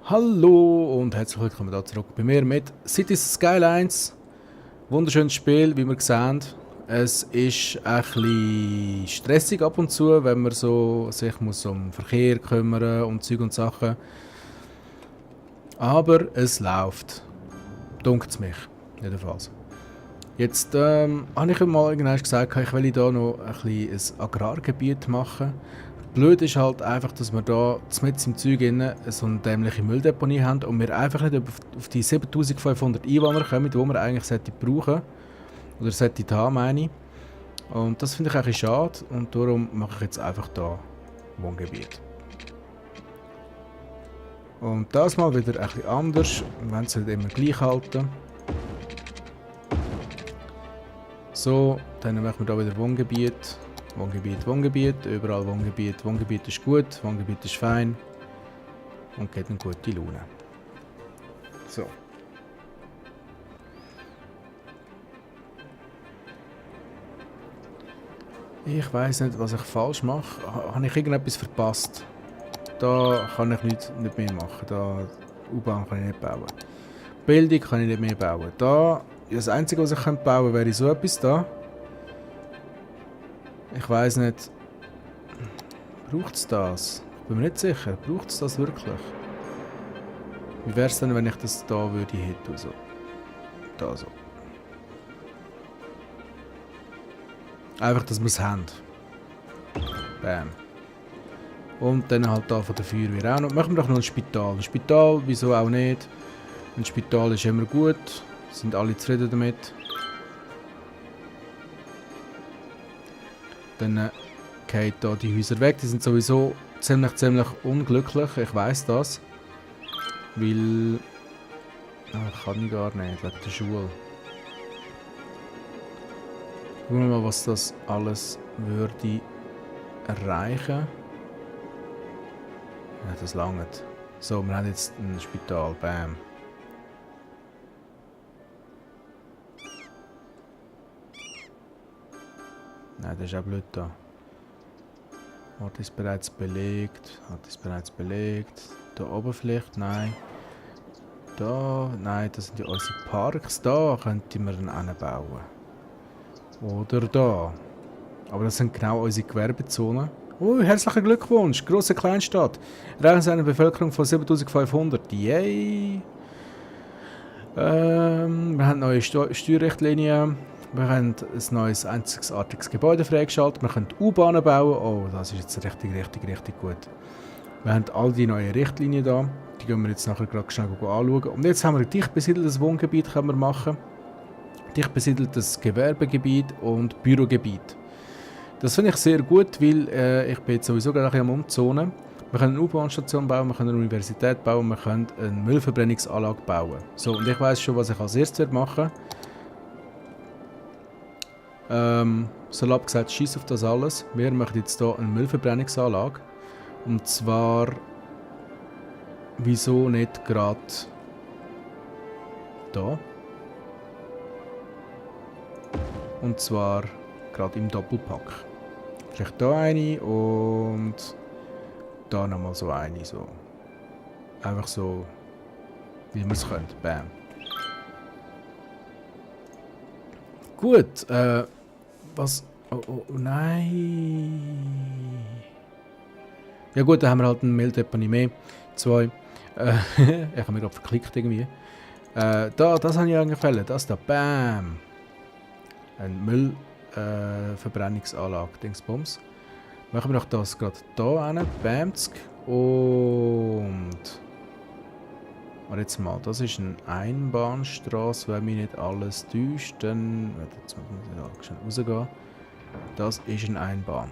Hallo und herzlich willkommen da zurück bei mir mit Cities Skylines. Wunderschönes Spiel, wie wir sehen. Es ist ein bisschen stressig ab und zu, wenn man so sich muss um Verkehr kümmern und Zeug und Sachen. Aber es läuft. Dunkt mich. Jedenfalls. Jetzt habe ich mal irgendwann gesagt, ich will hier noch ein bisschen ein Agrargebiet machen. Blöd ist halt einfach, dass wir da mit im Zeug so eine dämliche Mülldeponie haben und wir einfach nicht auf die 7500 Einwohner kommen, die wir eigentlich brauchen oder haben, meine ich. Und das finde ich eigentlich schade und darum mache ich jetzt einfach da Wohngebiet. Und das mal wieder ein bisschen anders, wir wollen es nicht immer gleich halten. So, dann machen wir hier wieder Wohngebiet. Wohngebiet, Wohngebiet, überall Wohngebiet. Wohngebiet ist gut, Wohngebiet ist fein und geht eine gute Laune. So. Ich weiss nicht, was ich falsch mache. Habe ich irgendetwas verpasst? Da kann ich nicht mehr machen. Da U-Bahn kann ich nicht bauen. Bildung kann ich nicht mehr bauen. Da, das Einzige, was ich bauen könnte, wäre so etwas da. Ich weiss nicht. Braucht es das? Ich bin mir nicht sicher. Braucht es das wirklich? Wie wäre es denn, wenn ich das da würde hitten? So. Da so. Einfach, dass wir es haben. Bam. Und dann halt da von der Feuerwehr auch noch. Machen wir doch noch ein Spital. Ein Spital, wieso auch nicht? Ein Spital ist immer gut. Sind alle zufrieden damit. Dann gehen da die Häuser weg. Die sind sowieso ziemlich unglücklich. Ich weiss das. Weil... Ach, kann ich gar nicht. Wegen der Schule. Schauen wir mal, was das alles würde erreichen. Ja, das langt. So, wir haben jetzt ein Spital. Bam. Nein, das ist auch blöd da. Ort ist bereits belegt. Ort ist bereits belegt. Da oben vielleicht? Nein. Da? Nein, das sind ja unsere Parks. Da könnten wir dann hinbauen. Oder da. Aber das sind genau unsere Gewerbezonen. Oh, herzlichen Glückwunsch! Grosse Kleinstadt. Erreichen Sie eine Bevölkerung von 7500. Yay! Wir haben neue Steuerrichtlinien. Wir haben ein neues einzigartiges Gebäude freigeschaltet. Wir können U-Bahnen bauen. Oh, das ist jetzt richtig gut. Wir haben all die neuen Richtlinien da. Die gehen wir jetzt nachher gerade schnell anschauen. Und jetzt haben wir ein dicht besiedeltes Wohngebiet können wir machen. Dicht besiedeltes Gewerbegebiet und Bürogebiet. Das finde ich sehr gut, weil ich bin jetzt sowieso gerade am Umzonen. Wir können eine U-Bahn-Station bauen, wir können eine Universität bauen, wir können eine Müllverbrennungsanlage bauen. So, und ich weiss schon, was ich als erstes machen werde. Salopp gesagt, scheiß auf das alles. Wir machen jetzt hier eine Müllverbrennungsanlage. Und zwar... Wieso nicht gerade... da? Und zwar gerade im Doppelpack. Vielleicht da eine und da nochmal so eine. So. Einfach so, wie man es könnte. Bam. Gut, was... Oh, nein. Ja gut, dann haben wir halt eine Mülldeponie mehr. 2. Ich habe mir gerade verklickt irgendwie. Das habe ich angefallen. Das da. Bam. Eine Müllverbrennungsanlage. Dingsbums. Machen wir doch das gerade da hin. Bamsk. Und... Aber jetzt mal, das ist eine Einbahnstraße, wenn mich nicht alles täuscht. Dann... Jetzt muss ich da schnell rausgehen. Das ist eine Einbahn.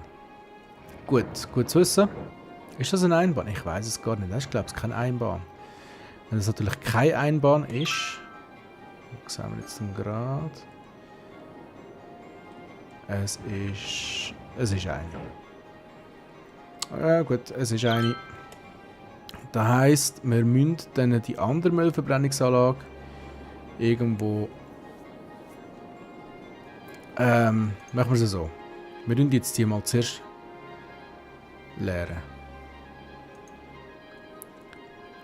Gut zu wissen. Ist das eine Einbahn? Ich weiß es gar nicht. Das ist, glaube ich, keine Einbahn. Wenn es natürlich keine Einbahn ist... Was sehen wir jetzt gerade? Es ist eine. Ja gut, es ist eine. Das heisst, wir müssen dann die andere Müllverbrennungsanlage irgendwo... machen wir es so. Wir müssen jetzt die mal zuerst leeren.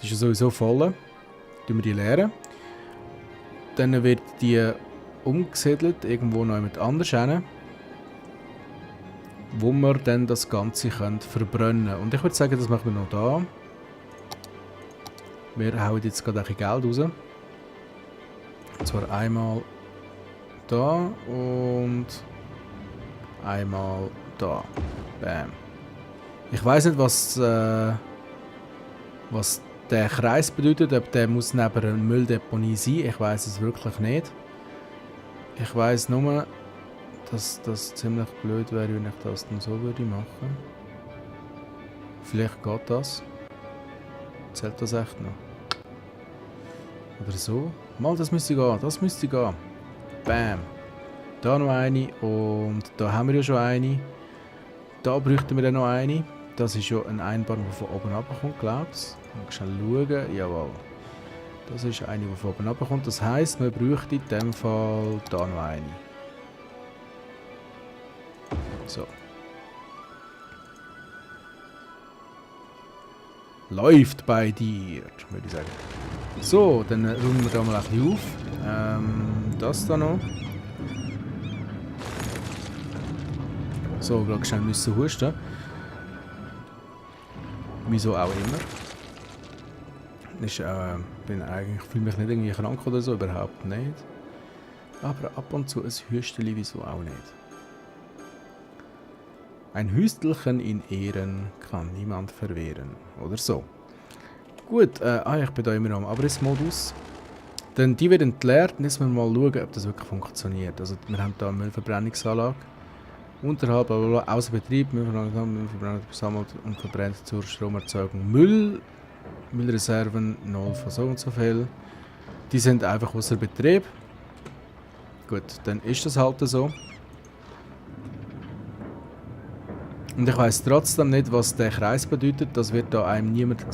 Die ist ja sowieso voll. Tun wir die leeren. Dann wird die umgesiedelt, irgendwo noch jemand anders hin, wo wir dann das Ganze verbrennen können. Und ich würde sagen, das machen wir noch da. Wir hauen jetzt gerade ein bisschen Geld raus. Und zwar einmal da und einmal da. Bam. Ich weiß nicht, was der Kreis bedeutet, ob der muss neben einer Mülldeponie sein. Ich weiß es wirklich nicht. Ich weiß nur, dass das ziemlich blöd wäre, wenn ich das dann so würde machen. Vielleicht geht das. Zählt das echt noch? Oder so? Mal, das müsste gehen. Das müsste gehen. Bam. Da noch eine und da haben wir ja schon eine. Da bräuchten wir dann noch eine. Das ist ja ein Einbahn, der von oben runterkommt, glaube ich. Mal schnell schauen. Jawohl. Das ist eine, die von oben runterkommt. Das heisst, man bräuchte in dem Fall da noch eine. So. Läuft bei dir, würde ich sagen. So, dann räumen wir da mal ein bisschen auf. Das da noch. So, gerade schnell müssen husten. Wieso auch immer. Ich fühle mich nicht irgendwie krank oder so, überhaupt nicht. Aber ab und zu ein Hüsteli, wieso auch nicht. Ein Hüstelchen in Ehren kann niemand verwehren. Oder so. Gut, ich bin da immer noch im Abrissmodus. Dann die wird entleert und jetzt müssen wir mal schauen, ob das wirklich funktioniert. Also wir haben hier eine Müllverbrennungsanlage. Unterhalb, blablabla, außer Betrieb, Müllverbrennung sammelt und verbrennt zur Stromerzeugung Müll. Müllreserven 0 von so und so viel. Die sind einfach außer Betrieb. Gut, dann ist das halt so. Und ich weiss trotzdem nicht, was der Kreis bedeutet. Das wird da einem niemand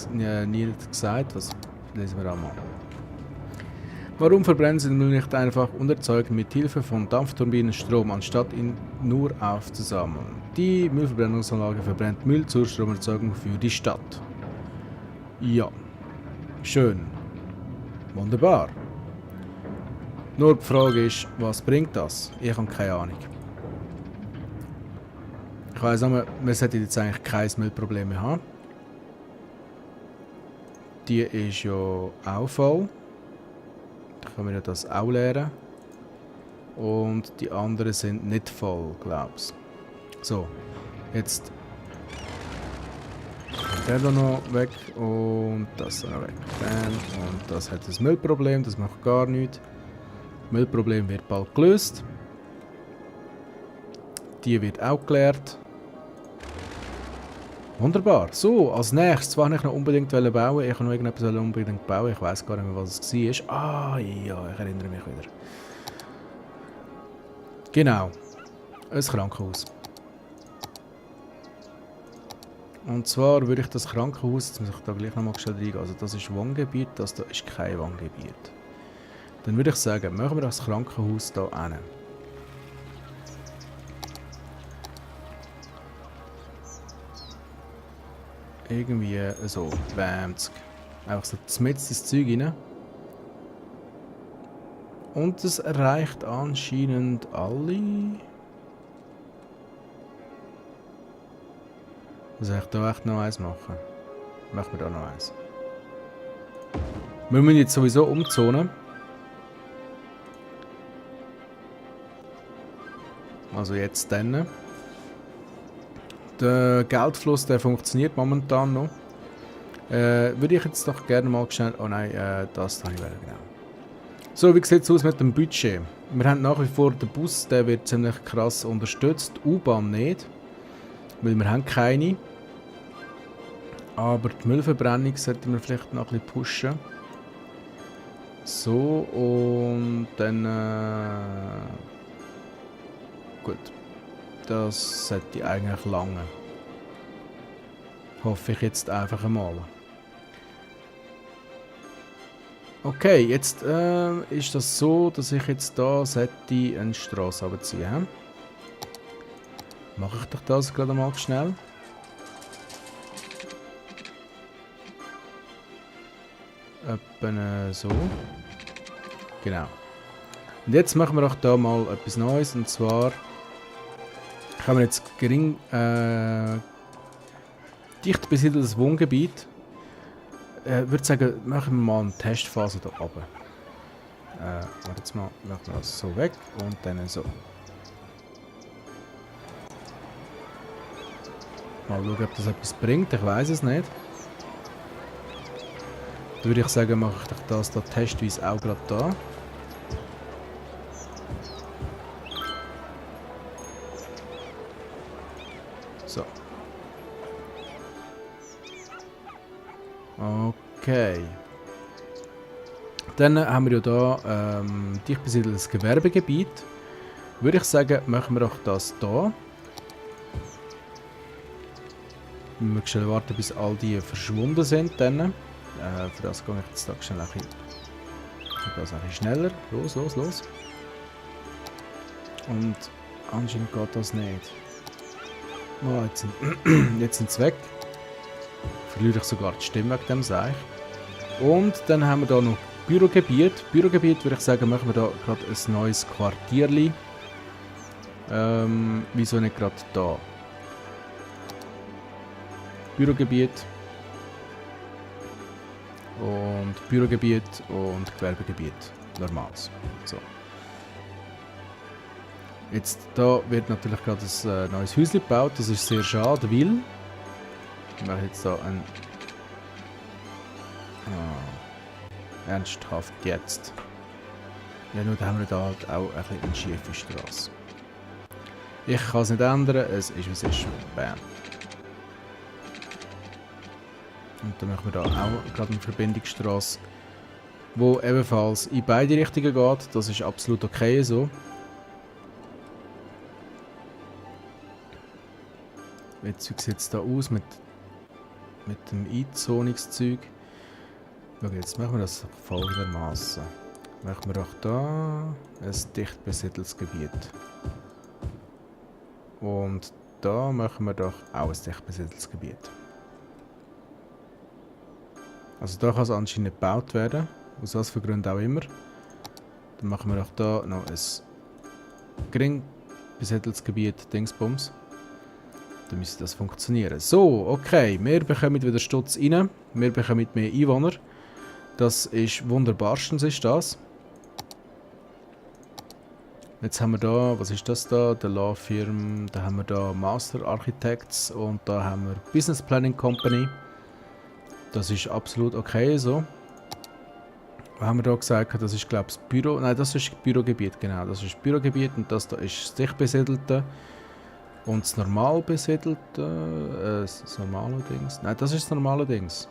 gesagt. Was lesen wir einmal. Warum verbrennen sie den Müll nicht einfach und erzeugen mit Hilfe von Dampfturbinen Strom, anstatt ihn nur aufzusammeln? Die Müllverbrennungsanlage verbrennt Müll zur Stromerzeugung für die Stadt. Ja, schön. Wunderbar. Nur die Frage ist, was bringt das? Ich habe keine Ahnung. Ich weiss nur, wir sollten jetzt eigentlich kein Müllproblem mehr haben. Die ist ja auch voll. Da können wir das auch leeren. Und die anderen sind nicht voll, glaube ich. So, jetzt der da noch weg und das noch weg. Und das hat das Müllproblem, das macht gar nichts. Das Müllproblem wird bald gelöst. Die wird auch geleert. Wunderbar. So, als nächstes wollte ich noch unbedingt bauen. Ich habe noch irgendetwas unbedingt bauen. Ich weiß gar nicht mehr, was es war. Ah, ja, ich erinnere mich wieder. Genau. Ein Krankenhaus. Und zwar würde ich das Krankenhaus, jetzt muss ich da gleich nochmal schnell reingehen. Also das ist Wohngebiet, das da ist kein Wohngebiet. Dann würde ich sagen, machen wir das Krankenhaus hier hin. Irgendwie so, bamzig. Einfach so mitten ins Zeug rein. Und es erreicht anscheinend alle. Soll ich da echt noch eins machen? Machen wir da noch eins. Wir müssen jetzt sowieso umzonen. Also jetzt dann. Der Geldfluss, der funktioniert momentan noch. Würde ich jetzt doch gerne mal schnell... Oh nein, das habe ich wieder, genau. So, wie sieht es aus mit dem Budget? Wir haben nach wie vor den Bus, der wird ziemlich krass unterstützt. U-Bahn nicht, weil wir haben keine. Aber die Müllverbrennung sollten wir vielleicht noch ein bisschen pushen. So, und dann... gut. Das sollte eigentlich lange. Hoffe ich jetzt einfach einmal. Okay, jetzt ist das so, dass ich jetzt da eine Straße runterziehen. Mache ich doch das gerade mal schnell. Etwa so. Genau. Und jetzt machen wir auch da mal etwas Neues. Und zwar haben wir jetzt gering dicht besiedeltes Wohngebiet. Würde sagen, machen wir mal eine Testphase hier oben. Warte jetzt mal, machen wir das so weg und dann so. Mal schauen, ob das etwas bringt, ich weiß es nicht. Dann würde ich sagen, mache ich das da testweise auch gerade da. So. Okay. Dann haben wir ja da dicht besiedeltes Gewerbegebiet. Würde ich sagen, machen wir auch das hier. Wir müssen schnell warten, bis all die verschwunden sind. Dann. Für das gehe ich jetzt da schnell ein bisschen schneller. Los, los, los. Und anscheinend geht das nicht. Oh, jetzt sind sie weg. Verliere ich sogar die Stimme wegen dem, sage ich. Und dann haben wir da noch Bürogebiet. Bürogebiet würde ich sagen, machen wir da gerade ein neues Quartierli. Wieso nicht gerade da? Bürogebiet. Und Bürogebiet und Gewerbegebiet. Normales. So. Jetzt da wird natürlich gerade ein neues Häuschen gebaut. Das ist sehr schade, weil ich mache jetzt da ein ernsthaft jetzt. Ja, nur da haben wir da halt auch ein bisschen eine schiefe Straße. Ich kann es nicht ändern, es ist wie es ist. Bam. Und dann machen wir da auch gerade eine Verbindungsstraße, wo ebenfalls in beide Richtungen geht. Das ist absolut okay so. Wie sieht es da aus mit dem Einzonungszeug? Jetzt machen wir das folgendermaßen. Machen wir auch da ein dicht besiedeltes Gebiet. Und da machen wir doch auch ein dicht besiedeltes Gebiet. Also da kann es anscheinend nicht gebaut werden, aus was für Gründen auch immer. Dann machen wir auch da noch ein gering besiedeltes Gebiet, Dingsbums. Dann müsste das funktionieren. So, okay, wir bekommen wieder Stutz rein, wir bekommen mehr Einwohner. Das ist wunderbarstens, ist das. Jetzt haben wir da, was ist das da? Der Law Firm, da haben wir da Master Architects und da haben wir Business Planning Company. Das ist absolut okay so. Was haben wir da gesagt? Das ist, glaube ich, das Büro. Nein, das ist Bürogebiet, genau. Das ist Bürogebiet und das da ist das dicht besiedelte. Und das normal besiedelte. Das normale Dings. Nein, das ist das normale Dings.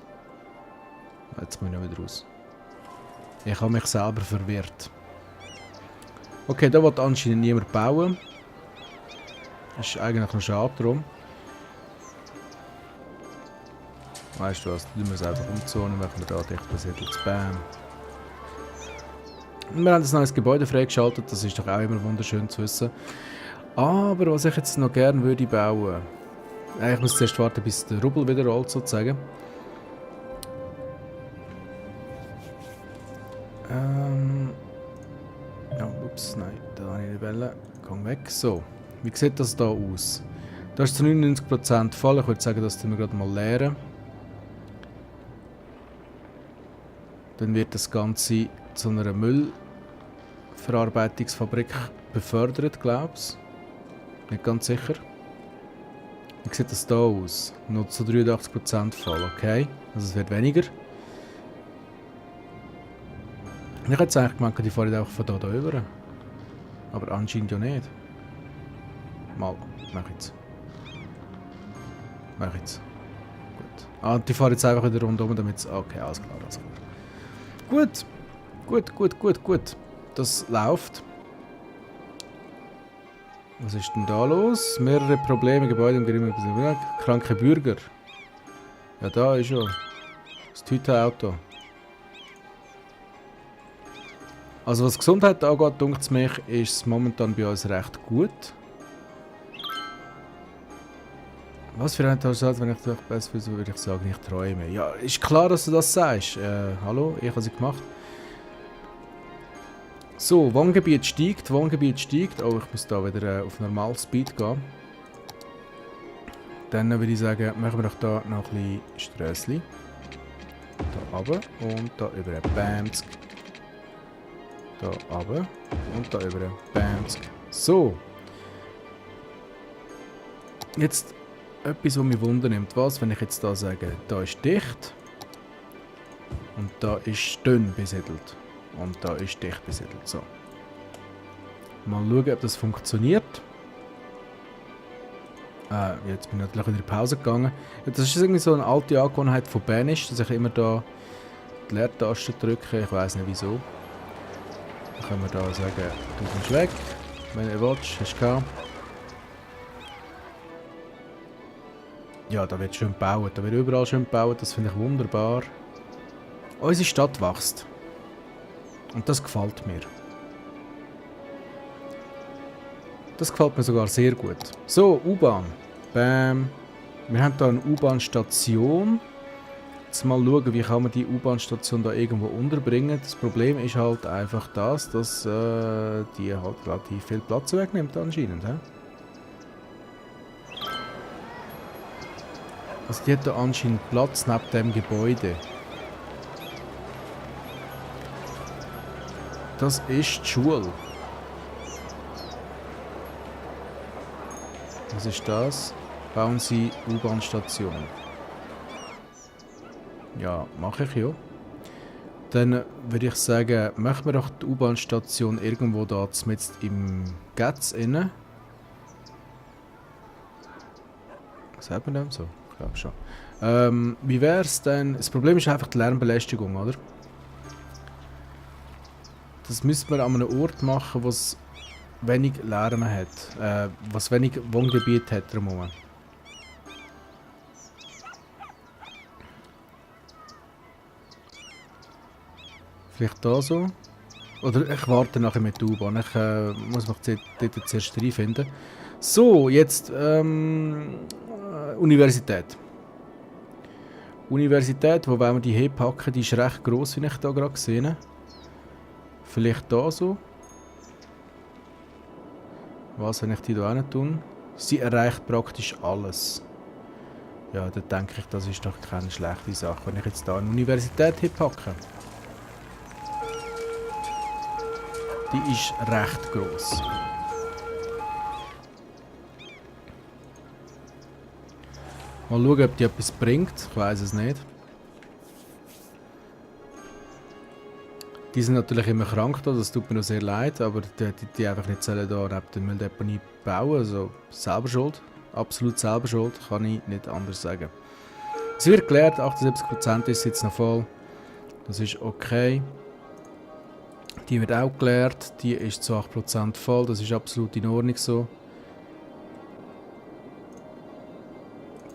Jetzt komme ich noch wieder raus. Ich habe mich selber verwirrt. Okay, da will anscheinend niemand bauen. Das ist eigentlich noch schade drum. Weißt du was, tun wir es einfach umzonen, machen wir da dicht besiedeltes Bam. Und wir haben ein neues Gebäude freigeschaltet, das ist doch auch immer wunderschön zu wissen. Aber was ich jetzt noch gerne würde bauen. Ich muss zuerst warten, bis der Rubel wieder rollt, sozusagen. Oh, ups, nein, da habe ich eine Welle. Gang weg. So, wie sieht das da aus? Da ist zu 99% voll. Ich würde sagen, das tun wir gerade mal leeren. Dann wird das Ganze zu einer Müllverarbeitungsfabrik befördert, glaube ich. Nicht ganz sicher. Wie sieht das da aus? Nur zu 83% voll, okay. Also es wird weniger. Ich hätte jetzt eigentlich gemeint, die fahren auch von hier rüber. Aber anscheinend ja nicht. Mal, mach jetzt. Mach jetzt. Gut. Ah, die fahren jetzt einfach wieder rundum, damit es... Okay, alles klar, alles klar. Gut. Gut, gut, gut, gut. Das läuft. Was ist denn da los? Mehrere Probleme, Gebäude im Geringer. Kranke Bürger. Ja, da ist schon. Das Tütenauto. Also was Gesundheit angeht, denkt es mich, ist es momentan bei uns recht gut. Was für ein Tag, wenn ich doch besser will, so würde ich sagen, ich träume. Ja, ist klar, dass du das sagst. Hallo, ich habe sie gemacht. So, Wohngebiet steigt, Wohngebiet steigt. Oh, ich muss da wieder auf Normal Speed gehen. Dann würde ich sagen, machen wir doch da noch ein bisschen Strössli. Da runter und da über. Bamsk. Da runter und da über. Bamsk. So. Jetzt etwas, was mich wundernimmt. Was, wenn ich jetzt da sage, da ist dicht und da ist dünn besiedelt und da ist dicht besiedelt. So. Mal schauen, ob das funktioniert. Jetzt bin ich natürlich wieder in die Pause gegangen. Das ist irgendwie so eine alte Angewohnheit von Banish, dass ich immer da die Leertaste drücke. Ich weiß nicht wieso. Dann können wir da sagen, du kommst weg. Wenn ihr wollt, hast du gehabt. Ja, da wird schön gebaut. Da wird überall schön gebaut. Das finde ich wunderbar. Unsere Stadt wächst. Und das gefällt mir. Das gefällt mir sogar sehr gut. So, U-Bahn. Bam. Wir haben hier eine U-Bahn-Station. Jetzt mal schauen, wie kann man die U-Bahn-Station da irgendwo unterbringen. Das Problem ist halt einfach das, dass die halt relativ viel Platz wegnimmt anscheinend. He? Also die hat da anscheinend Platz neben dem Gebäude. Das ist die Schule. Was ist das? Bauen Sie U-Bahn-Station. Ja, mache ich ja. Dann würde ich sagen, machen wir doch die U-Bahn-Station irgendwo da mit im Gatz inne. Was sagt man denn so? Ich glaube schon. Wie wäre es denn? Das Problem ist einfach die Lärmbelästigung, oder? Das müsste man an einem Ort machen, wo es wenig Lärm hat, was wenig Wohngebiet hat drumherum. Vielleicht da so? Oder ich warte nachher mit der U-Bahn. Ich muss mich dort zuerst reinfinden. So, jetzt Universität. Universität, wo wollen wir die hinpacken? Die ist recht gross, wie ich da gerade gesehen habe. Vielleicht da so. Was, wenn ich die da hin tue? Sie erreicht praktisch alles. Ja, da denke ich, das ist doch keine schlechte Sache, wenn ich jetzt da eine Universität hinpacke. Die ist recht gross. Mal schauen, ob die etwas bringt. Ich weiß es nicht. Die sind natürlich immer krank da, das tut mir noch sehr leid, aber die einfach nicht sollen da neben der Mülldeponie bauen, also selber schuld, absolut selber schuld, kann ich nicht anders sagen. Es wird geklärt, 78% ist jetzt noch voll, das ist okay. Die wird auch geklärt, die ist zu 8% voll, das ist absolut in Ordnung so.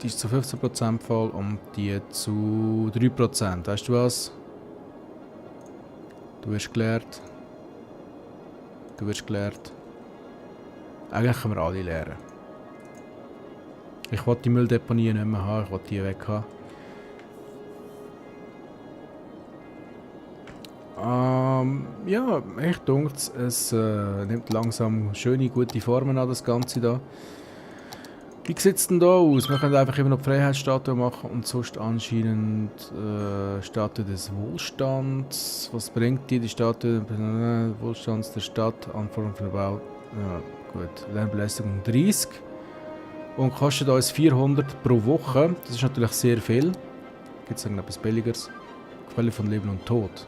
Die ist zu 15% voll und die zu 3%, weißt du was? Du wirst gelehrt. Du wirst gelehrt. Eigentlich können wir alle lehren. Ich will die Mülldeponie nicht mehr haben, ich will die weg haben. Ja, echt denke, es nimmt langsam schöne, gute Formen an, das Ganze da. Wie sieht es denn da aus? Wir können einfach immer noch die Freiheitsstatue machen und sonst anscheinend Statue des Wohlstands. Was bringt die Statue des Wohlstands der Stadt? Anforderungen für den Bau. Ja, gut. Lärmbelästigung 30. Und kostet uns 400 pro Woche. Das ist natürlich sehr viel. Gibt es irgendetwas Billigeres? Quelle von Leben und Tod.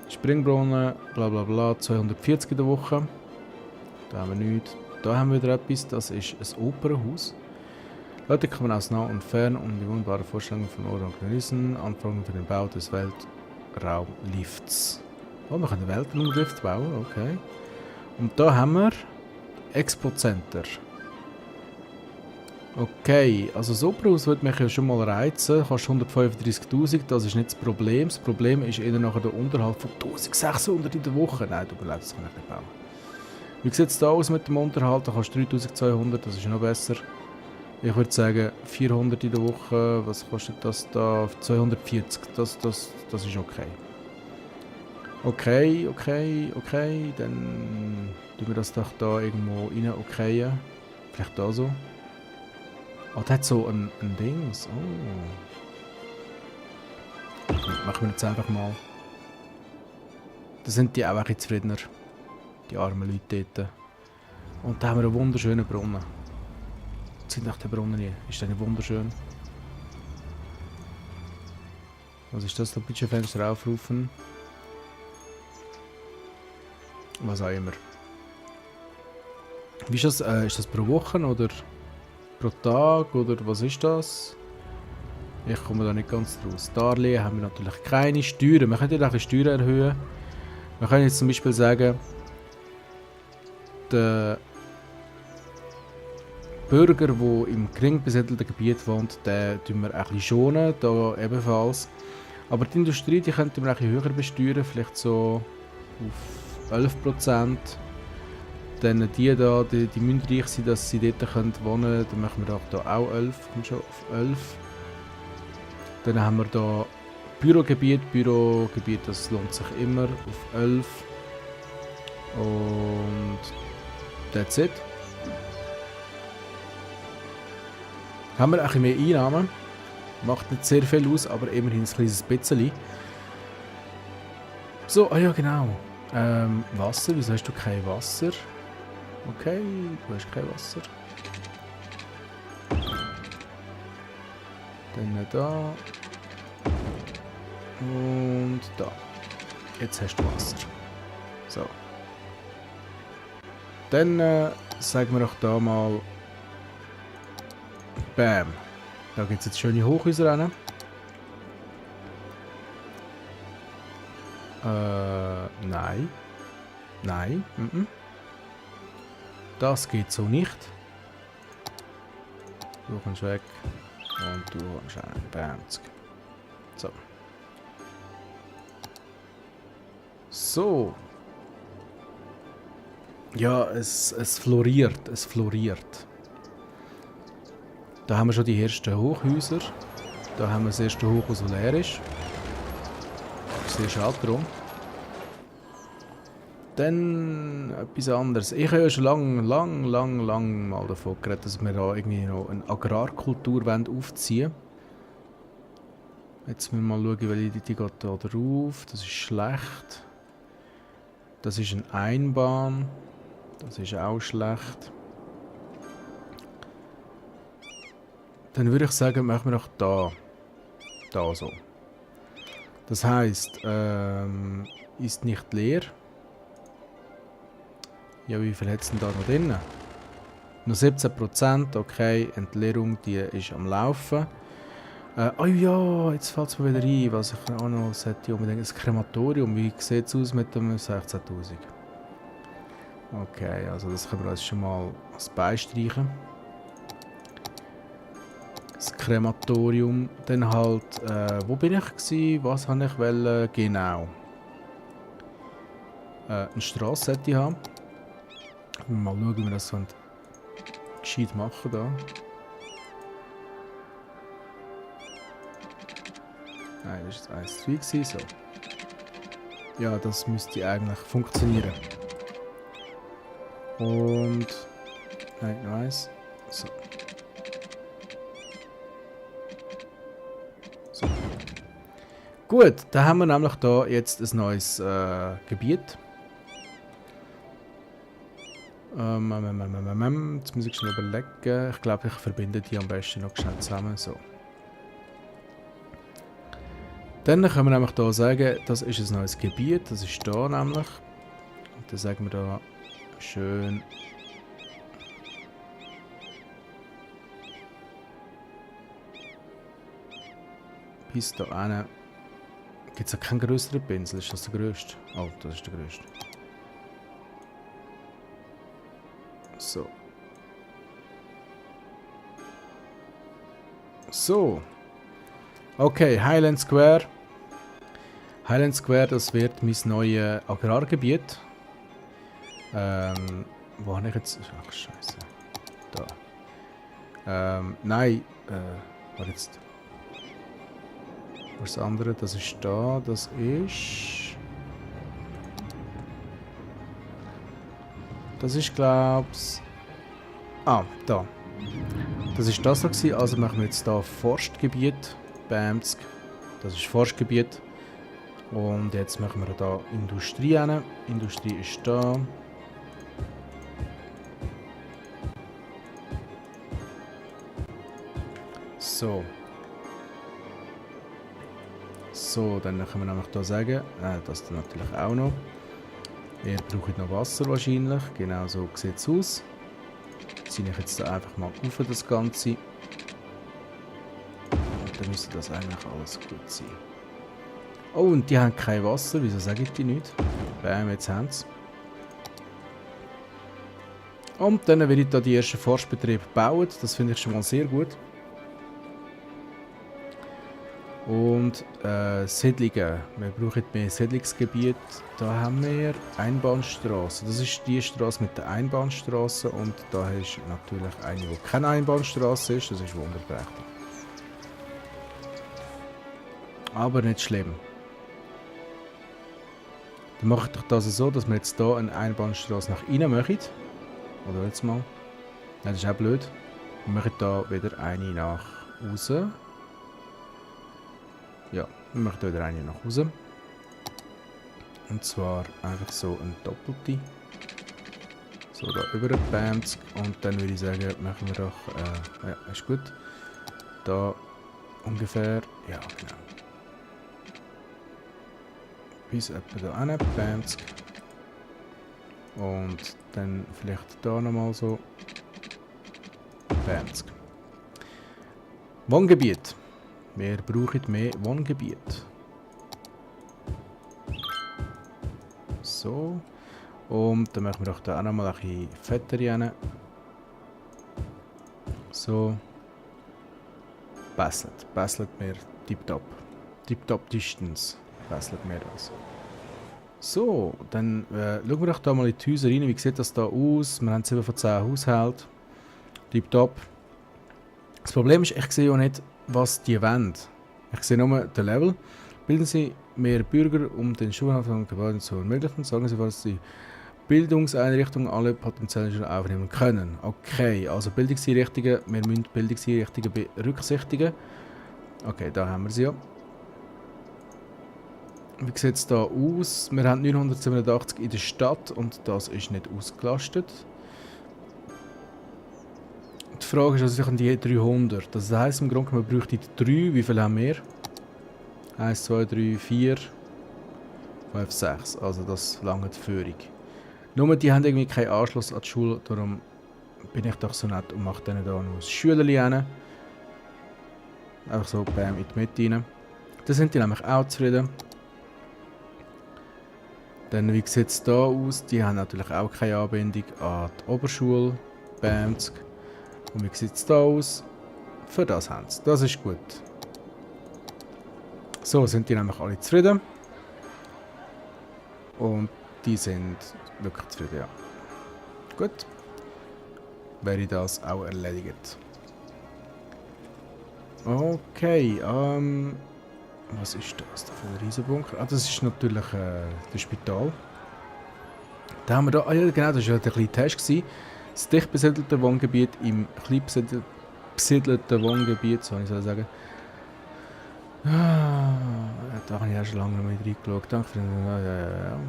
Springbrunnen, bla bla bla, 240 in der Woche. Da haben wir nichts. Da haben wir wieder etwas, das ist ein Opernhaus. Leute kommen aus nah und fern, um die wunderbare Vorstellung von Ort und genießen. Anforderungen für den Bau des Weltraumlifts. Oh, wir können einen Weltraumlift bauen, okay. Und da haben wir Expo Center. Okay, also das Opernhaus würde mich ja schon mal reizen. Kostet 135'000, das ist nicht das Problem. Das Problem ist eher nachher der Unterhalt von 1600 in der Woche. Nein, du überlebst, das kann ich nicht bauen. Wie sieht es da aus mit dem Unterhalt? Da kostet 3200, das ist noch besser. Ich würde sagen 400 in der Woche. Was kostet das da? 240. Das ist okay. Okay. Dann tun wir das doch da irgendwo rein okayen. Vielleicht da so. Oh, der hat so ein Dings. Oh. Machen wir jetzt einfach mal. Da sind die auch ein bisschen zufriedener. Die armen Leute dort. Und da haben wir einen wunderschönen Brunnen. Sind nach der Brunnen hier. Ist der nicht wunderschön? Was ist das? Da Budgetfenster aufrufen. Was auch immer. Wie ist das pro Woche oder pro Tag oder was ist das? Ich komme da nicht ganz draus. Darlehen haben wir natürlich keine Steuern. Wir können ja auch die Steuern erhöhen. Wir können jetzt zum Beispiel sagen, der Bürger, der im gering besiedelten Gebiet wohnt, den tun wir ein bisschen schonen, da ebenfalls. Aber die Industrie, die könnten wir ein bisschen höher besteuern, vielleicht so auf 11%. Dann die da, die müssen reich sein, dass sie dort wohnen können. Dann machen wir da auch 11, kommt schon auf 11. Dann haben wir da Bürogebiet, das lohnt sich immer auf 11. Und that's it. Haben wir ein bisschen mehr Einnahmen. Macht nicht sehr viel aus, aber immerhin ein kleines bisschen. So, ja genau. Wasser, wieso hast du kein Wasser? Okay, du hast kein Wasser. Dann da. Und da. Jetzt hast du Wasser. So. Dann sagen wir doch da mal. Bam. Da gibt es jetzt schöne Hochhäuser rein. Nein. Nein. Das geht so nicht. Du kommst weg. Und du kommst rein. Bam. So. So. Ja, es floriert. Es floriert. Da haben wir schon die ersten Hochhäuser. Da haben wir das erste Hochhaus, das leer ist. Sehr schade drum. Dann etwas anderes. Ich habe ja schon lang mal davon geredet, dass wir da irgendwie noch eine Agrarkultur aufziehen wollen. Jetzt müssen wir mal schauen, welche die geht da drauf. Das ist schlecht. Das ist eine Einbahn. Das ist auch schlecht. Dann würde ich sagen, machen wir doch da. Da so. Das heisst, ist nicht leer. Ja, wie viel hat es denn da noch drin? Noch 17%, okay. Entleerung, die ist am Laufen. Oh ja, jetzt fällt es mir wieder ein, was ich auch noch sollte, unbedingt ein Krematorium. Wie sieht es aus mit dem 16'000? Okay, also das können wir jetzt schon mal als beistreichen. Das Krematorium. Dann halt, wo bin ich gewesen? Was habe ich wollen? Genau. Eine Strasse hätte ich haben. Mal schauen, wie wir das so gescheit machen da. Nein, das war jetzt 1,3 so. Ja, das müsste eigentlich funktionieren. Und... Nein, noch eins. So. So. Gut, dann haben wir nämlich da jetzt ein neues Gebiet. Jetzt muss ich schnell überlegen. Ich glaube, ich verbinde die am besten noch schnell zusammen. So. Dann können wir nämlich hier sagen, das ist ein neues Gebiet. Das ist hier nämlich. Und dann sagen wir da schön. Bis da hin. Gibt es auch keinen größeren Pinsel? Ist das der grösste? Oh, das ist der grösste. So. So. Okay, Highland Square. Highland Square, das wird mein neues Agrargebiet. Wo habe ich jetzt... Ach, scheiße. Da. Nein, warte jetzt. Was das andere? Das ist da, das ist... Das ist, glaub's... Ah, da. Das ist das gewesen, also machen wir jetzt da Forstgebiet. Bamsk. Das ist Forstgebiet. Und jetzt machen wir da Industrie hin. Industrie ist da. So. So, dann können wir nämlich hier sagen, das dann natürlich auch noch. Ihr braucht noch Wasser wahrscheinlich, genau so sieht es aus. Ziehe ich jetzt da einfach mal auf das Ganze. Und dann müsste das eigentlich alles gut sein. Oh, und die haben kein Wasser, wieso sage ich die nicht? Bam, jetzt haben sie. Und dann werde ich da die ersten Forstbetriebe bauen, das finde ich schon mal sehr gut. Und Siedlungen. Wir brauchen mehr Siedlungsgebiet. Da haben wir Einbahnstraße. Das ist die Straße mit der Einbahnstraße. Und da ist natürlich eine, die keine Einbahnstraße ist. Das ist wunderprächtig. Aber nicht schlimm. Dann mache ich doch das so, dass wir jetzt hier eine Einbahnstraße nach innen machen. Oder jetzt mal. Nein, das ist auch blöd. Wir machen hier wieder eine nach außen. Ja, wir machen hier wieder eine nach Hause. Und zwar einfach so eine doppelte. So, da über Bamsk. Und dann würde ich sagen, machen wir doch, ja, ist gut. Da ungefähr, ja genau. Bis etwa da hin, Bamsk. Und dann vielleicht da nochmal so. Bamsk. Wohngebiet. Wir brauchen mehr Wohngebiet. So. Und dann machen wir doch da auch nochmal ein bisschen fetter rein. So. Passelt mir tipptopp. Tipptopp Distance. Passelt mir das. So, dann schauen wir doch da mal in die Häuser rein. Wie sieht das da aus? Wir haben 7 von 10 Haushalten. Tipptopp. Das Problem ist, ich sehe ja nicht, was die wollen. Ich sehe nur den Level. Bilden Sie mehr Bürger, um den Schulanfang und Gebäuden zu ermöglichen. Sorgen Sie, dass die Bildungseinrichtungen alle potenziellen Schüler aufnehmen können. Okay, also Bildungseinrichtungen, wir müssen Bildungseinrichtungen berücksichtigen. Okay, da haben wir sie ja. Wie sieht es da aus? Wir haben 987 in der Stadt und das ist nicht ausgelastet. Die Frage ist, also ich habe die 300. Das heisst im Grunde, man bräuchte 3. Wie viel haben wir? 1, 2, 3, 4, 5, 6. Also das lange die Führung. Nur die haben irgendwie keinen Anschluss an die Schule, darum bin ich doch so nett und mache denen da noch ein Schülerli rein. Einfach so bam in die Mitte rein. Da sind die nämlich auch zufrieden. Dann wie sieht es da aus? Die haben natürlich auch keine Anbindung an die Oberschule. Bamsk. Und wie sieht es da aus? Für das haben sie. Das ist gut. So sind die nämlich alle zufrieden. Und die sind wirklich zufrieden, ja. Gut. Wäre das auch erledigt. Okay, was ist das da für ein Riesenbunker? Ah, das ist natürlich das Spital. Da haben wir da, ah ja genau, das war ja der kleine Test gewesen. Das dicht besiedelte Wohngebiet im klein besiedelten Wohngebiet, soll ich sagen. Ah, da habe ich auch schon lange nicht mehr reingeschaut. Danke für den... Ja.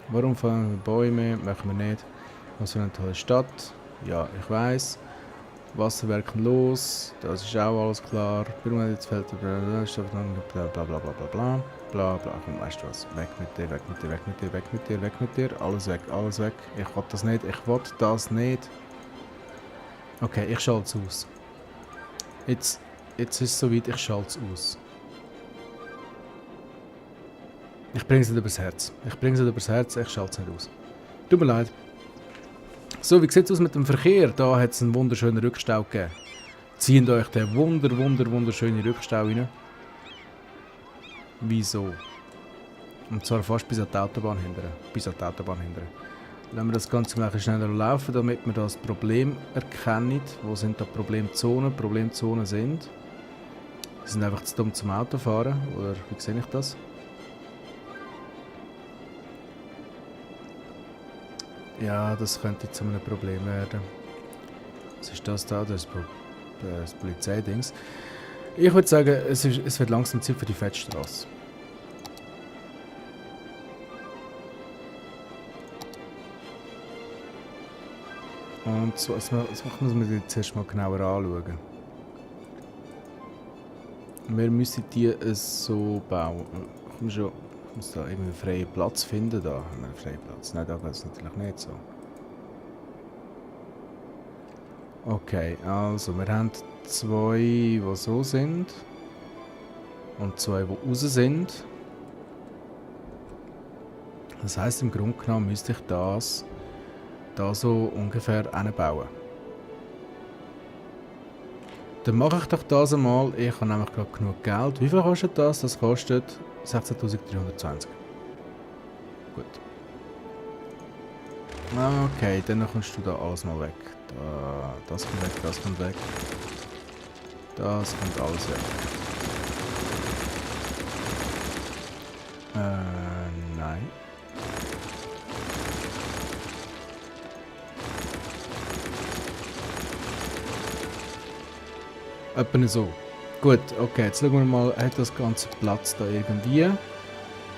Warum fangen wir Bäume? Machen wir nicht. Was für eine tolle Stadt. Ja, ich weiss. Wasserwerken los. Das ist auch alles klar. Blumenfeld, bla bla bla bla bla bla. Bla bla. Komm, weißt du was? Weg mit dir, weg mit dir, weg mit dir, weg mit dir, weg mit dir. Alles weg, alles weg. Ich will das nicht, ich will das nicht. Okay, ich schalte es aus. Jetzt ist es soweit, ich schalte es aus. Ich bringe es nicht übers Herz. Ich schalte es nicht aus. Tut mir leid. So, wie sieht es aus mit dem Verkehr? Da hat es einen wunderschönen Rückstau gegeben. Zieht euch den wunderschönen Rückstau rein. Wieso? Und zwar fast bis an die Autobahn hinterher. Lassen wir das Ganze mal ein bisschen schneller laufen, damit wir das Problem erkennen. Wo sind da Problemzonen? Problemzonen sind... Die sind einfach zu dumm zum Autofahren, oder wie sehe ich das? Ja, das könnte zu einem Problem werden. Was ist das da? Das ist das Polizeidings. Ich würde sagen, es wird langsam Zeit für die Fettstraße. Und so, das muss man jetzt erst mal genauer anschauen. Wir müssen die so bauen. Komm schon, ich muss da irgendwie einen freien Platz finden. Da haben wir einen freien Platz. Nein, da geht es natürlich nicht so. Okay, also wir haben 2, die so sind. Und 2, die raus sind. Das heisst, im Grunde genommen müsste ich das da so ungefähr hinbauen. Dann mache ich doch das einmal. Ich habe nämlich gerade genug Geld. Wie viel kostet das? Das kostet 16.320. Gut. Okay, dann kommst du da alles mal weg. Das kommt weg, das kommt weg. Das kommt alles weg. Nein. Etwa so. Gut, okay, jetzt schauen wir mal, hat das ganze Platz da irgendwie?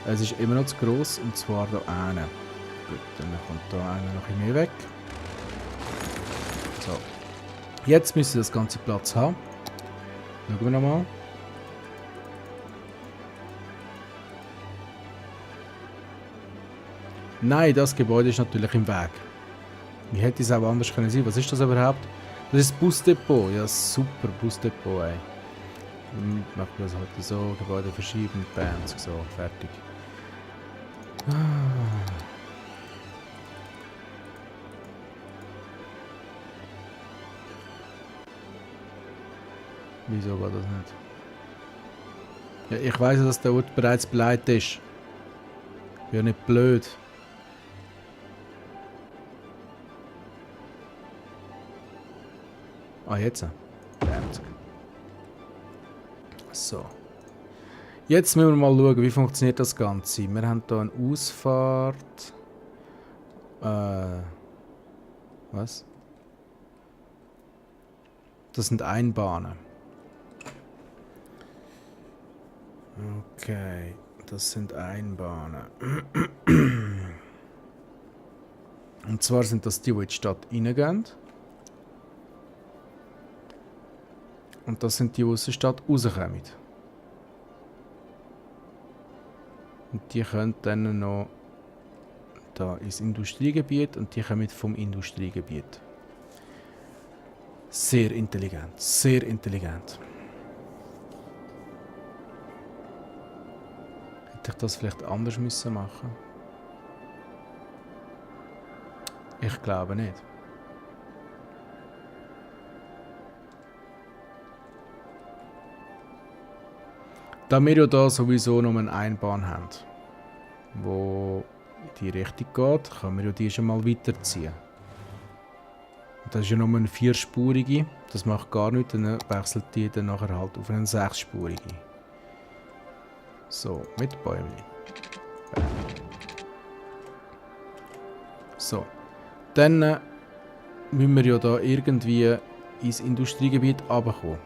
Es ist immer noch zu gross, und zwar da eine. Gut, dann kommt da einer noch ein mehr weg. So. Jetzt müsste das ganze Platz haben. Schauen wir nochmal. Nein, das Gebäude ist natürlich im Weg. Wie hätte es auch anders können sein? Was ist das überhaupt? Das ist das Busdepot. Ja, super Busdepot, ey. Machen wir das halt so, Gebäude verschieben, bam, so, fertig. Wieso war das nicht? Ja, ich weiss, dass der Ort bereits beleidigt ist. Ich bin ja nicht blöd. Ah, jetzt. So. Jetzt müssen wir mal schauen, wie funktioniert das Ganze. Wir haben hier eine Ausfahrt. Was? Das sind Einbahnen. Okay, das sind Einbahnen. Und zwar sind das die in die Stadt reingehen. Und das sind die aus der Stadt rauskommen. Und die können dann noch da ins Industriegebiet, und die kommen vom Industriegebiet. Sehr intelligent, sehr intelligent. Hätte ich das vielleicht anders müssen machen? Ich glaube nicht. Da wir ja da sowieso nur eine Einbahn haben, wo in die Richtung geht, können wir ja die schon mal weiterziehen. Und das ist ja nur eine 4-spurige, das macht gar nichts, dann wechselt die dann nachher halt auf eine 6-spurige. So, mit Bäumchen. So, dann müssen wir ja da irgendwie ins Industriegebiet runterkommen.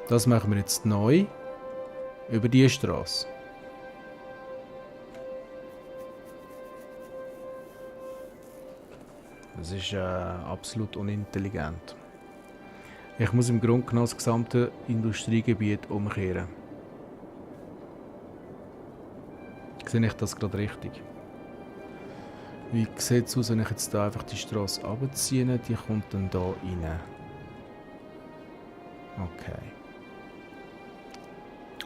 Das machen wir jetzt neu. Über die Straße. Das ist absolut unintelligent. Ich muss im Grunde genommen das gesamte Industriegebiet umkehren. Sehe ich das gerade richtig? Wie sieht es aus, wenn ich jetzt da einfach die Straße abziehe? Die kommt dann da rein. Okay.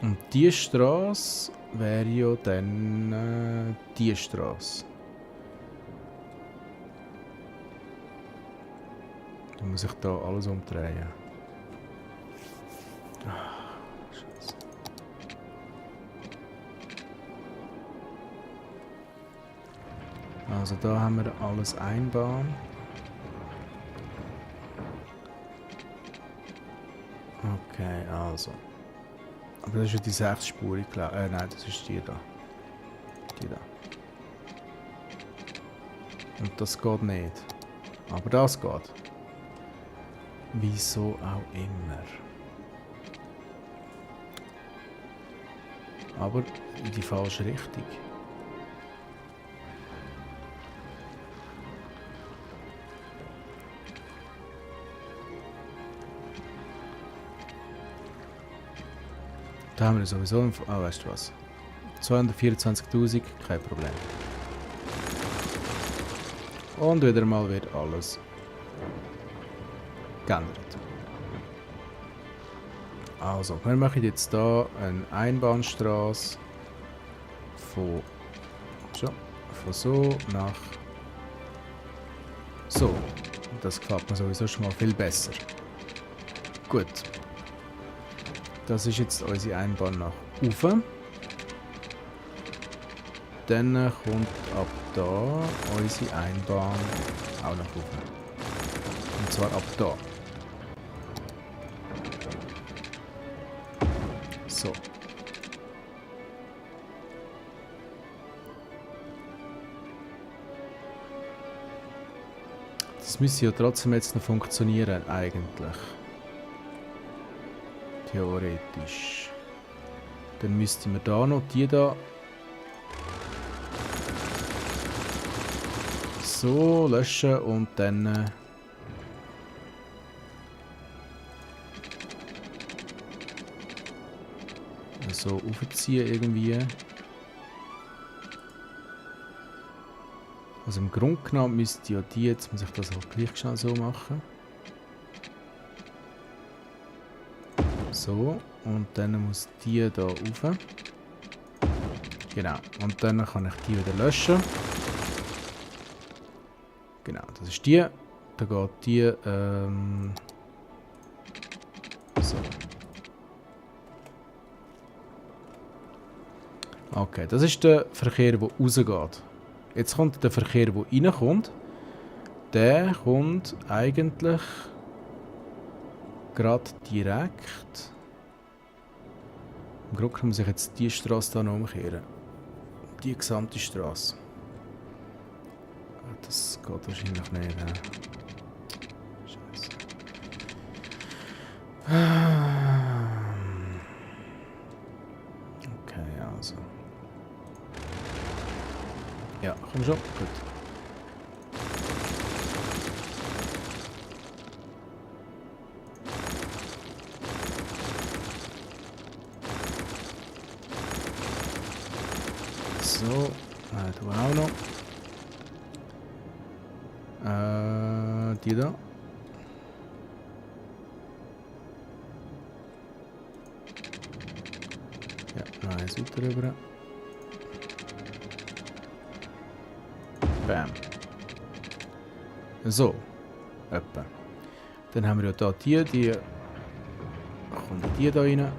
Und die Straße wäre ja dann die Straße. Dann muss ich da alles umdrehen. Scheiße. Also da haben wir alles Einbahn. Okay, also. Aber das ist ja die 6-spurig, nein, das ist die da. Die da. Und das geht nicht. Aber das geht. Wieso auch immer. Aber in die falsche Richtung. Da haben wir sowieso einen... Ah, weißt du was? 224.000, kein Problem. Und wieder mal wird alles geändert. Also, wir machen jetzt hier eine Einbahnstraße von so nach so. Das gefällt mir sowieso schon mal viel besser. Gut. Das ist jetzt unsere Einbahn nach oben. Dann kommt ab da unsere Einbahn auch nach oben. Und zwar ab da. So. Das müsste ja trotzdem jetzt noch funktionieren, eigentlich. Theoretisch. Dann müssten wir da noch die da so löschen und dann so aufziehen irgendwie. Also im Grunde genommen müsste ja die, jetzt muss ich das auch gleich schnell so machen. So, und dann muss die da rauf. Genau, und dann kann ich die wieder löschen. Genau, das ist die. Da geht die, so. Okay, das ist der Verkehr, der rausgeht. Jetzt kommt der Verkehr, der reinkommt. Der kommt eigentlich gerade direkt. Im Grunde muss ich jetzt die Straße hier noch umkehren. Die gesamte Straße. Das geht wahrscheinlich nicht. Scheiße. Okay, also. Ja, komm schon. Gut. So, du auch noch. Die da. Ja, noch eins weiter rüber. Bam. So. Etwa. Dann haben wir ja hier die kommt die da rein.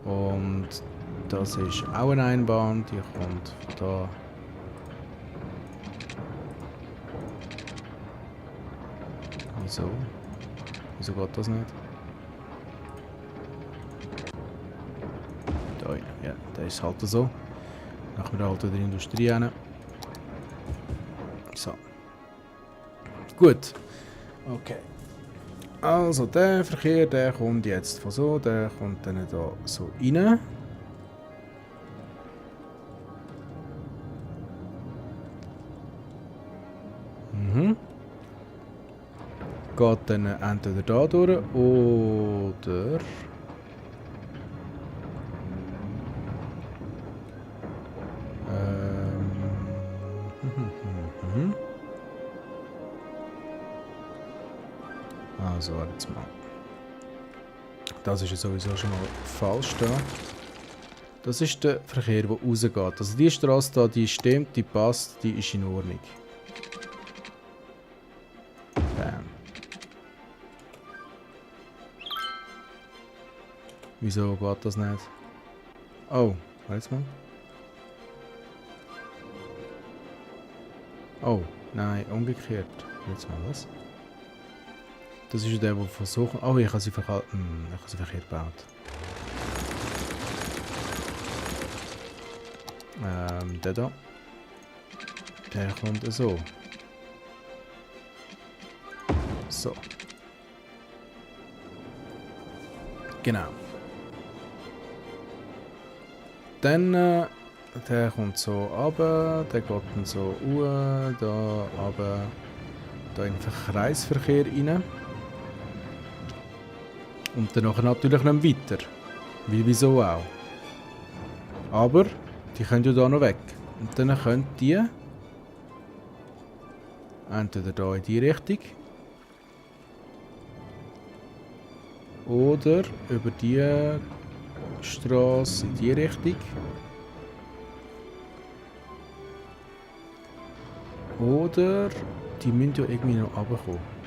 Und das ist auch eine Einbahn, die kommt von da. Wieso? Wieso geht das nicht? Da rein. Ja, da ist halt so. Machen wir halt wieder Industrie rein. So. Gut. Okay. Also der Verkehr, der kommt jetzt von so, der kommt dann da so rein. Geht dann entweder da durch oder also warte jetzt mal. Das ist ja sowieso schon mal falsch da. Das ist der Verkehr, der rausgeht. Also die Straße da, die stimmt, die passt, die ist in Ordnung. Bam. Wieso geht das nicht? Oh, warte mal. Oh, nein, umgekehrt. Jetzt mal was. Das ist der, der versucht... Oh, ich habe sie verhalten. Ich habe sie verkehrt gebaut. Der da. Der kommt so. So. Genau. Dann, der kommt so runter, der geht dann so da runter, da in den Kreisverkehr rein. Und dann natürlich noch weiter. Weil wieso auch. Aber, die können ja da noch weg. Und dann können die entweder da in die Richtung oder über die Straße in die Richtung. Oder die müssen ja irgendwie noch runterkommen.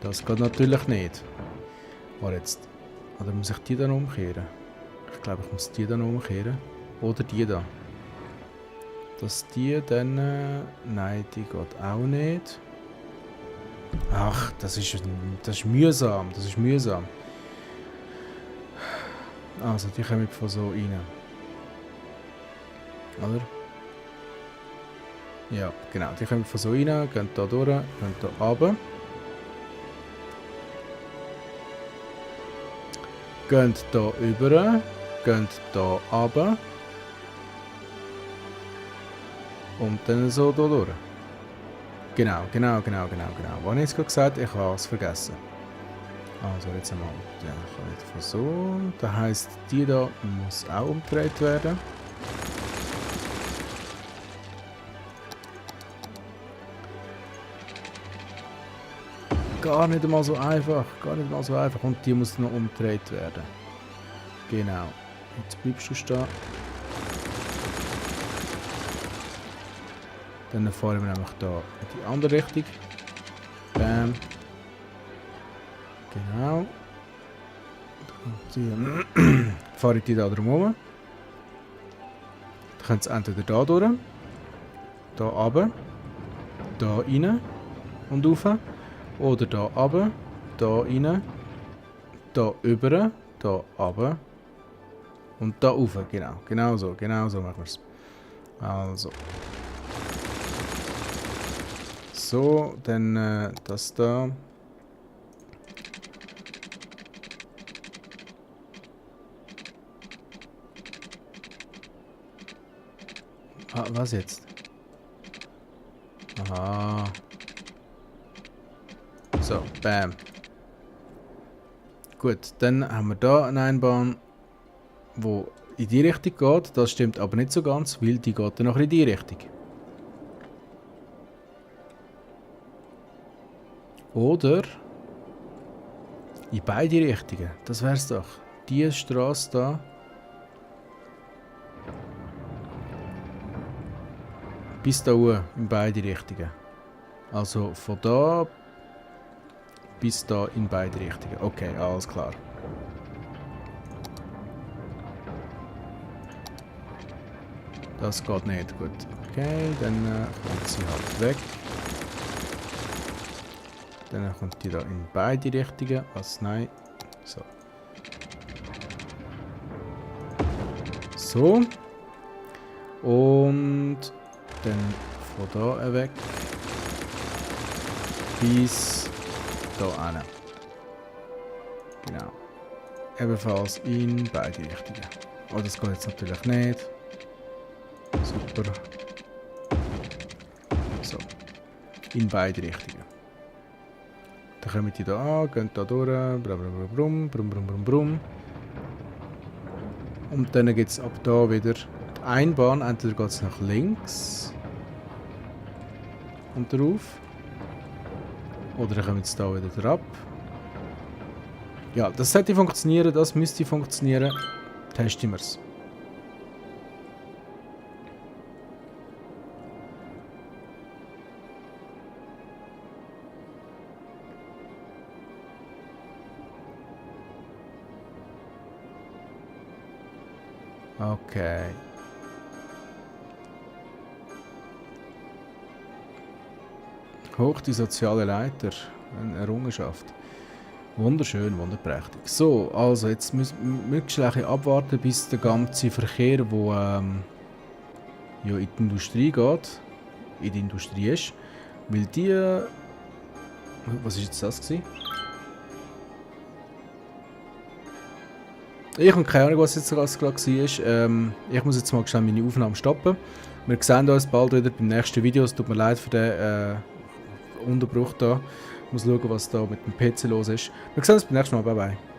Das geht natürlich nicht. Aber jetzt. Oder muss ich die dann umkehren? Ich glaube, ich muss die dann umkehren. Oder die da. Dass die dann... nein, die geht auch nicht. Ach, das ist mühsam. Das ist mühsam. Also, die kommen von so rein. Oder? Ja, genau. Die kommen von so rein, gehen da durch, gehen da runter. Gehen da über, gehen da runter. Und dann so da durch. Genau. Was habe ich jetzt gerade gesagt? Ich habe es vergessen. Also jetzt einmal. Ja, kann ich von so. Das heisst, die da muss auch umgedreht werden. Gar nicht einmal so einfach. Und die muss noch umgedreht werden. Genau. Jetzt bleibst du stehen. Dann fahren wir nämlich da in die andere Richtung. Bam. Genau. Dann fahre ich die da drum herum. Dann können sie entweder da durch, da runter, da rein und rauf. Oder da runter, da rein, da über, da runter und da rauf. Genau so machen wir es. Also. So, dann das da. Ah, was jetzt? Aha. So, bam. Gut, dann haben wir da eine Einbahn, die in die Richtung geht. Das stimmt aber nicht so ganz, weil die geht dann noch in die Richtung. Oder in beide Richtungen. Das wär's doch. Die Straße da. Bis da oben in beide Richtungen. Also von da bis da in beide Richtungen. Okay, alles klar. Das geht nicht. Gut. Okay, dann kommt sie halt weg. Dann kommt die da in beide Richtungen. Was? Nein. So. So. Und dann von da weg. Bis da hin. Genau. Ebenfalls in beide Richtungen. Oh, das geht jetzt natürlich nicht. Super. So. In beide Richtungen. Dann kommen die da an, gehen da durch, brum. Und dann gibt es ab da wieder die Einbahn. Entweder geht es nach links und drauf. Oder dann kommen sie da wieder drauf. Ja, das sollte funktionieren, das müsste funktionieren. Testen wir es. Okay. Hoch die soziale Leiter. Eine Errungenschaft. Wunderschön, wunderprächtig. So, also jetzt müssen wir ein bisschen abwarten, bis der ganze Verkehr, der ja, in die Industrie geht, in die Industrie ist. Weil die... Was war jetzt das gewesen? Ich habe keine Ahnung, was jetzt gerade war. Ich muss jetzt mal schnell meine Aufnahme stoppen. Wir sehen uns bald wieder beim nächsten Video. Es tut mir leid für den Unterbruch da. Ich muss schauen, was da mit dem PC los ist. Wir sehen uns beim nächsten Mal. Bye bye.